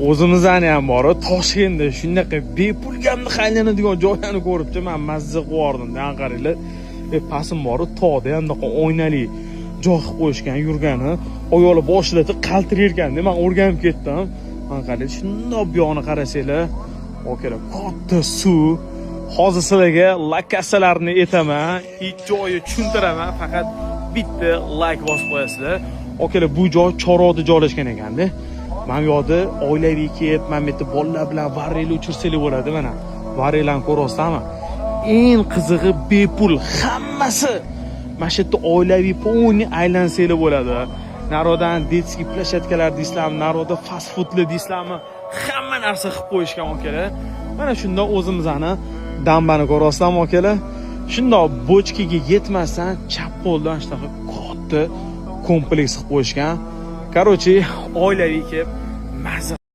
O'zimizni ham bor, Toshkentda shunaqa bepul gamni aylanadigan joylarni ko'ribdi, man mazza qilib yubordim. Qaranglar. Pasim bor, tog'da ham bunaqa oynali joy qilib qo'yishgan, yurgani. Oyoqlar boshida qaltirayotganda man o'rganib ketdim. Mana qaranglar, shundoq bu yoqni qarasanglar, akalar, katta suv. Hozir sizlarga lokatsiyalarni aytaman, hech joyi tushuntiraman, faqat bitta layk bosib qo'yasizlar. Akalar, bu joy Chorvoqda joylashgan ekanda. Mana bu yoqda oilaviy kelib, mana bu yerda bolalar bilan varraklar uchirsanglar bo'ladi mana. Varraklarni ko'ryapsizlarmi? Eng qizig'i bepul, hammasi. Mana shu yerda oilaviy полный aylansanglar bo'ladi. Народан детский площадка lar deysizlarmi, народа fast foodlar deysizlarmi, hamma narsa qilib qo'yishgan, akalar. Mana shunda o'zimizni dambani ko'ryapsizlarmi, akalar? Shundoq бочка ga yetmasdan chap qo'ldan shunaqa katta kompleks qilib qo'yishgan. Короче, oilaviy kelib mazza